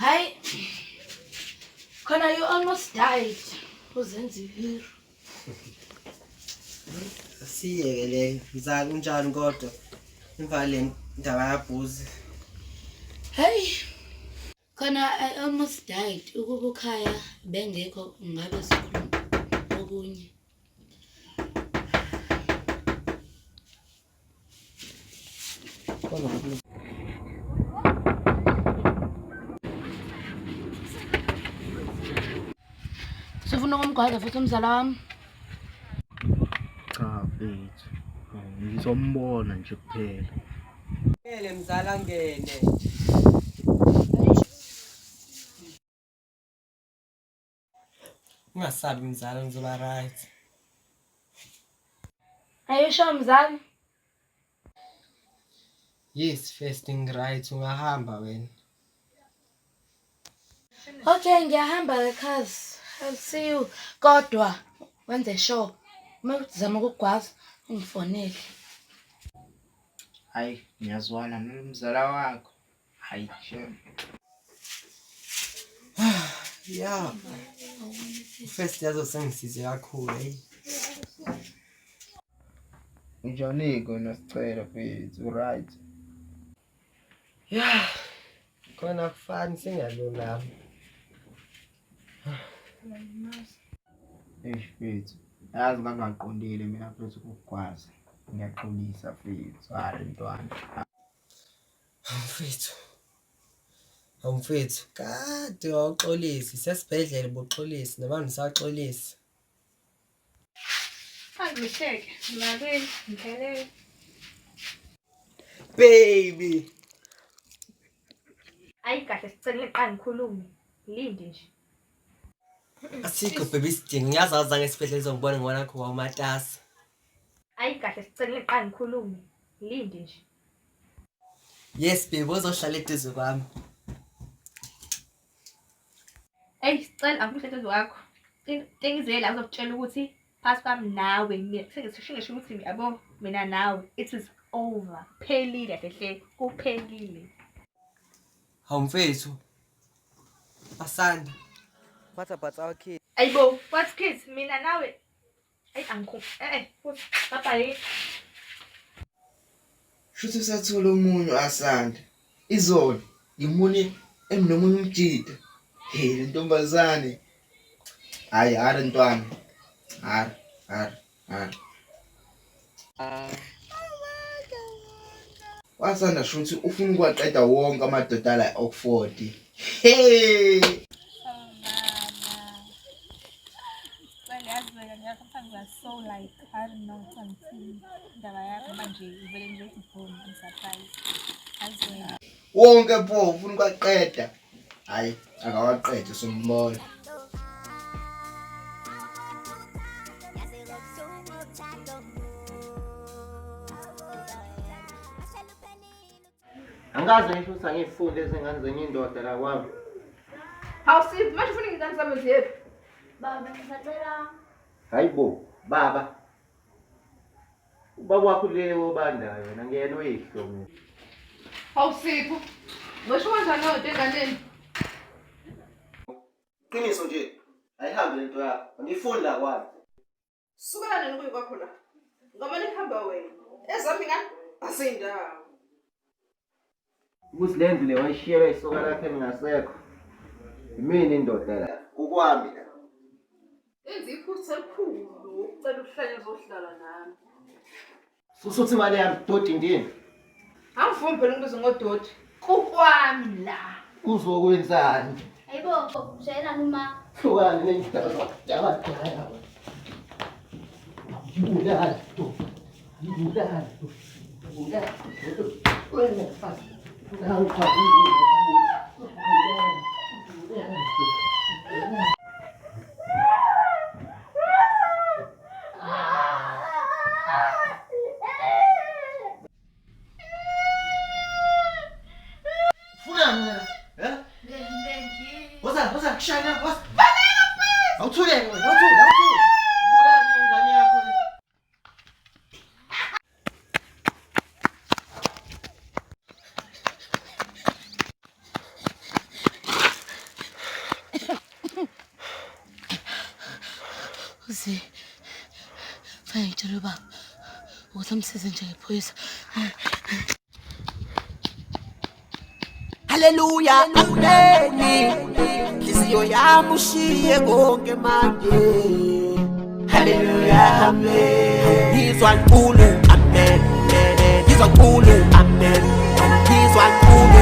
Hayi. Khona you almost died. Uzenza ihero. Siyeke le mzali unjani kodwa emva le ndaba yabhuzi. Hey. Khona I almost died ukuba ukhaya bengekho ngabe sikhuluma okunye. Sifuna ukumgwaza futhi umzala wami. Cha mfethu, ngizombona nje kuphela. Ngene mzala ngene. Ungasabi mzala ngizoba right. Are you sure mzala? Yes, first thing right ungahamba wena. Okay, ngiyahamba ke cuz I'll see you. Kodwa wenze sure uma uzama ukugwaza ungifonele. Hayi, ngiyazwana nomzala wakho. Hayi, shem. Yeah. First yazo sengisize kakhulu hey. Unjani-ke wena Sicelo mfethu, right? Yeah. Khona kufani sengiyalulama. Eish mfethu, yazi ngangaqondile mina mfethu ukugwaza. Ngiyaxolisa mfethu, hhayi mntwana. Mfethu. Mfethu, kade wawuxolisa, sesibhedlela ubuxolisa noma ngisaxolisa. Angihleke, ngilabile, ngiphelele. Baby. Ayi kahle sicela ngiqale ngikhulume. Lindi nje. Asikho baby isidingo. Ngiyazi awuzange esibhedlela uzongibona ngibona kho wawumatasa. Ayi kahle sicela ngiqale ngikhulume. Lindi nje. Yes baby uzohlala eduze kwami. Eyi sicela angikuhle eduze kwakho. Into engizele la uzokutshela ukuthi phakathi kwami nawe mina sengisho ngisho ukuthi yabo mina nawe it is over. Phelile kahle hle kuphelile. Hawu mfethu. Asanda. What about our kids? Ayibo, what kids? Mina nawe Ayi angikho. Eh eh futhi baba yini? Shuthi usathola omunye u-Asanda. Izolo ngimune emnomunye umjida. Hey le ntombazane. Hayi hara ntwana. Hara hara hara. Wasanda shuthi ufuna ukuwaqeda wonke amadoda ala e-Oxford. Hey! Well, yazi wena nje sometimes we are so like I don't know ukuthi angithini indaba yakho manje uvele nje uthi boom I'm surprised. Yazi wena. Wonke pho ufuna ukuwaqeda. Hayi akawaqede sombona. Angikaze ngisho ukuthi angiyifundi izingane zenye indoda la kwami. Hawu Sipho, manje ufuna ingane zami ziyephi? Baba ngisacela Hayi bo, baba. Ubaba wakho le obandayo wena ngiyena uyihlo mina. Hawu Sipho, ngisho kanjani leyo nto enganeni? Qiniso nje, ayihambe lento yakho. Angiyifuni la kwami. Sukela nini kuyi kwakho la? Ngoba nihamba wena. Ezami ingane asindawo. Ukuthi le ndlu le wayishiyelwa isoka lakhe lingasekho. Yimina indoda la. Kukwami la. Enza iphutha elikhulu ukucela ukuhlanya uzohlala nami. Susuthi imali yami doti ndini. Angivumi phela ungibize ngodoti. Kukwami la. Uzokwenzani? Ayibo, ushayelani uma? Hlukani nendaba zakudala. Ngibulala do. Ngibulala do. Ngibulala do. Wena mfazi. Nawu cha. Ngibulala do. Funani wena? Eh? Woza, woza kushaya woza. Awuthuleke wena, awuthule, awuthule. Bulala ingane yakho le. Busy. Fanele ngitshele ubaba ukuthi amsize njengephoyisa. Haleluya, ameni. Nhliziyo yami ushiye konke manje. Haleluya, amen. Ngizwa nkulu, amen. Ngizwa nkulu, amen. Ngizwa nkulu.